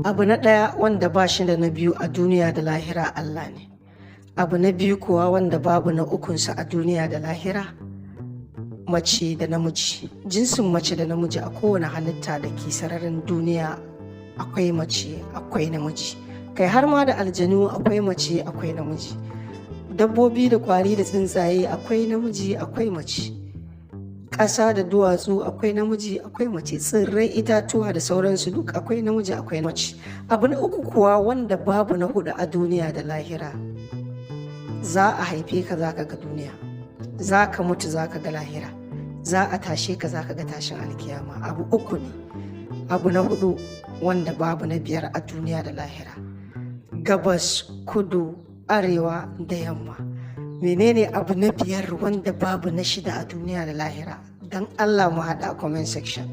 Abu na ɗaya wanda ba shi da na biyu a duniya da lahira, Allah ne. Abu na biyu kuwa wanda babu na ukunsa a duniya da lahira, mace da namiji. Jinsin mace da namiji. A kowane halitta da ke sararin duniya akwai mace, akwai namiji. Kai, har ma da aljanu akwai mace, akwai namiji. Dabbobi da kwari da tsuntsaye, akwai namiji, akwai mace. Ƙasa da duwatsu, akwai namiji, akwai mace. Tsirrai, itatuwa da sauransu, duk akwai namiji, akwai mace. Abu na uku kuwa wanda babu na hudu a duniya da lahira: za a haife ka, za ka ga duniya, za ka mutu, za ka ga lahira, za a tashe ka, za ka ga tashin alkiyama. Abu uku ne. Abu na hudu wanda babu na biyar a duniya da lahira: gabas, kudu, arewa da yamma. Menene abu na biyar wanda babu na shida a duniya da lahira? Don Allah mu haɗa comment section.